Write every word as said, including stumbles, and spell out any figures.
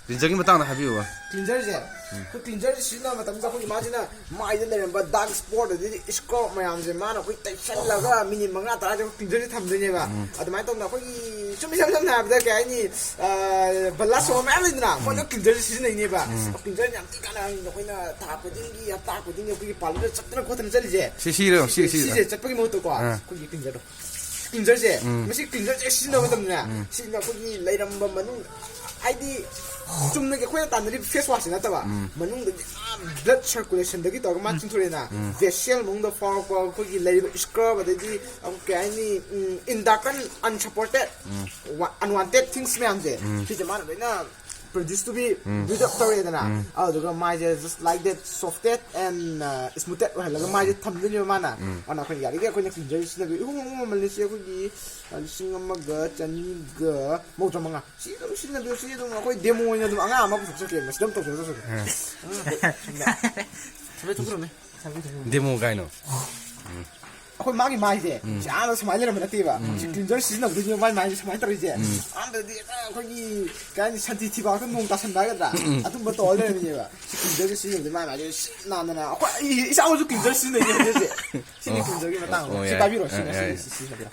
ꯀ꯭ꯂꯤꯟꯖꯔꯒꯤ ꯃꯇꯥꯡꯗ ꯍꯥꯏꯕꯤꯌꯨꯕ꯫ ꯀ꯭ꯂꯤꯟꯖꯔꯁꯦ ꯑꯩꯈꯣꯏ ꯀ꯭ꯂꯤꯟꯖꯔꯁꯦ ꯁꯤꯖꯤꯟꯅꯕ ꯃꯇꯝꯗ ꯑꯩꯈꯣꯏꯒꯤ ꯃꯥꯁꯤꯅ ꯃꯥꯏꯗ ꯂꯩꯔꯝꯕ ꯗꯥꯔꯛ ꯁ꯭ꯄꯣꯠ ꯑꯗꯩꯗꯤ ꯁ꯭ꯀ꯭ꯔꯣꯞ ꯃꯌꯥꯝꯁꯦ ꯃꯥꯅ ꯑꯩꯈꯣꯏ ꯇꯩꯁꯜꯂꯒ ꯃꯤꯅꯤꯠ ꯃꯉꯥ ꯇꯔꯥꯁꯦ ꯑꯩꯈꯣꯏ ꯀ꯭ꯂꯤꯟꯖꯔꯁꯦ ꯊꯝꯗꯣꯏꯅꯦꯕ꯫ ꯑꯗꯨꯃꯥꯏꯅ ꯇꯧꯗꯅ ꯑꯩꯈꯣꯏꯒꯤ ꯁꯨꯝ ꯏꯁꯝ ꯁꯝꯅ ꯍꯥꯏꯔꯕꯗ ꯀꯩ ꯍꯥꯏꯅꯤ, ꯕꯜꯂꯥꯁ ꯃꯌꯥꯝ ꯂꯩꯗꯅ, ꯑꯩꯈꯣꯏꯅ ꯀ꯭ꯂꯤꯟꯖꯔꯁꯦ ꯁꯤꯖꯤꯟꯅꯩꯅꯦꯕ꯫ ꯀ꯭ꯂꯤꯟꯖꯔ ꯌꯥꯝ ꯊꯤ ꯀꯥꯟꯅ ꯑꯩꯈꯣꯏꯅ ꯊꯥ ꯈꯨꯗꯤꯡꯒꯤ, ꯍꯞꯇꯥ ꯈꯨꯗꯤꯡꯒꯤ ꯑꯩꯈꯣꯏꯒꯤ ꯄꯥꯔꯂꯔꯗ ꯆꯠꯇꯅ ꯈꯣꯠꯇꯅ ꯆꯠꯂꯤꯁꯦ꯫ ꯁꯤ ꯁꯤꯔꯣ, ꯁꯤ ꯁꯤ꯫ ꯁꯤꯁꯦ ꯆꯠꯄꯒꯤ ꯃꯍꯨꯠꯇꯀꯣ ꯑꯩꯈꯣꯏꯒꯤ ꯀ꯭ꯂꯤꯟꯖꯔꯗꯣ, ꯀ꯭ꯂꯤꯟꯖꯔꯁꯦ, ꯃꯁꯤ ꯀ꯭ꯂꯤꯟꯖꯔꯁꯦ ꯁꯤꯖꯤꯟꯅꯕ ꯃꯇꯝꯗꯅꯦ, ꯁꯤꯅ ꯑꯩꯈꯣꯏꯒꯤ ꯂꯩꯔꯝꯕ ꯃꯅꯨꯡ, ꯍꯥꯏꯗꯤ ꯆꯨꯝꯅꯒꯤ ꯑꯩꯈꯣꯏꯅ ꯇꯥꯟꯅꯔꯤꯕ ꯐꯦꯁ ꯋꯥꯁꯁꯤ ꯅꯠꯇꯕ, ꯃꯅꯨꯡꯗꯒꯤ ꯕ꯭ꯂꯗ ꯁꯔꯀꯨꯂꯦꯁꯟꯗꯒꯤ ꯇꯧꯔꯒ ꯃꯥ ꯆꯤꯡꯊꯣꯔꯛꯑꯦꯅ, ꯚꯦꯁꯦꯜ ꯃꯅꯨꯡꯗ ꯐꯥꯎꯔꯛꯄ ꯑꯩꯈꯣꯏꯒꯤ ꯂꯩꯔꯤꯕ ꯁ꯭ꯀ꯭ꯔꯕ, ꯑꯗꯩꯗꯤ ꯑꯃꯨꯛ ꯀꯩ ꯍꯥꯏꯅꯤ, ꯏꯟꯗꯥꯀꯟ ꯑꯟꯁꯄꯣꯔꯇꯦꯠ ꯑꯟꯋꯥꯟꯇꯦꯠ ꯊꯤꯡꯁ ꯃꯌꯥꯝꯁꯦ, ꯁꯤꯁꯦ ꯃꯥꯅ ꯂꯣꯏꯅ produce to be build up ꯇꯧꯔꯦꯗꯅ, ꯑꯗꯨꯗꯨꯒ ꯃꯥꯏꯁꯦ just like that softed and smoothted ꯑꯣꯏꯍꯜꯂꯒ ꯃꯥꯏꯁꯦ ꯊꯝꯗꯣꯏꯅꯦꯕ ꯃꯥꯅ꯫ ꯑꯗꯨꯅ ꯑꯩꯈꯣꯏꯅ ꯌꯥꯔꯤꯈꯩ ꯑꯩꯈꯣꯏꯅ ꯀ꯭ꯂꯤꯟꯖꯔ ꯁꯤꯖꯤꯟꯅꯕꯤꯌꯨ꯫ ꯏꯍꯣꯡ ꯍꯣꯡꯕ ꯃꯃꯜꯅꯤ ꯁꯤ ꯑꯩꯈꯣꯏꯒꯤ, ꯑ, ꯂꯤꯁꯤꯡ ꯑꯃꯒ ꯆꯅꯤꯒ ꯃꯧꯗ꯭ꯔꯥ ꯃꯉꯥ꯫ ꯁꯤ ꯑꯗꯨꯝ ꯁꯤꯖꯤꯟꯅꯕꯤꯌꯨ꯫ ꯁꯤ ꯑꯗꯨꯝ ꯑꯩꯈꯣꯏ ꯗꯦꯃꯣ ꯑꯣꯏꯅ ꯑꯗꯨꯝ ꯑꯉꯥꯡ ꯑꯃ ꯄꯨꯊꯣꯛꯆꯔꯛꯀꯦ, ꯃꯁꯤꯗ ꯑꯗꯨꯝ ꯇꯧꯖꯔꯛꯑꯣ꯫ ꯗꯦꯃꯣ ꯀꯥꯏꯅꯣ? ꯑꯩꯈꯣꯏ ꯃꯥꯒꯤ ꯃꯥꯏꯁꯦ ꯁꯤ ꯑꯥꯗ ꯁꯨꯃꯥꯏꯅ ꯂꯩꯔꯝꯕ ꯅꯠꯇꯦꯕ꯫ ꯁꯤ ꯀ꯭ꯂꯤꯟꯖꯔ ꯁꯤꯖꯤꯟꯅꯕꯗꯒꯤ ꯃꯥꯏ ꯃꯥꯏꯁꯦ ꯁꯨꯃꯥꯏꯅ ꯇꯧꯔꯤꯁꯦ꯫ ꯑꯍꯥꯟꯕꯗꯗꯤ ꯍꯦꯛꯇ ꯑꯩꯈꯣꯏꯒꯤ ꯀꯩ ꯍꯥꯏꯅꯤ, ꯁꯟꯊꯤ ꯊꯤꯕꯥꯛꯇ ꯅꯣꯡ ꯇꯥꯁꯟꯕ ꯍꯥꯏꯒꯗ꯭ꯔꯥ, ꯑꯗꯨꯝꯕ ꯇꯧꯔ ꯂꯩꯔꯝꯃꯤꯅꯦꯕ꯫ ꯁꯤ ꯀ꯭ꯂꯤꯟꯖꯔꯁꯦ ꯁꯤꯖꯤꯟꯅꯕꯗꯒꯤ ꯃꯥꯏ ꯃꯥꯏꯁꯦ ꯁꯤ ꯅꯥꯟꯗꯅ, ꯑꯩꯈꯣꯏ ꯑꯩ ꯏꯁꯥꯃꯛꯁꯨ ꯀ꯭ꯂꯤꯟꯖꯔ ꯁꯤꯖꯤꯟꯅꯩꯅꯦ ꯍꯧꯖꯤꯛ ꯍꯧꯖꯤꯛ꯫ ꯁꯤꯅꯤ ꯀ꯭ꯂꯤꯟꯖꯔꯒꯤ ꯃꯇꯥꯡꯗ꯫ ꯑꯣ, ꯁꯤ ꯌꯥꯏ꯫ ꯄꯥꯏꯕꯤꯔꯣ, ꯑ, ꯁꯤꯅ ꯌꯥꯏ꯫ ꯁꯤ, ꯁꯤ, ꯁꯤ ꯄꯥꯏꯕꯤꯔꯣ꯫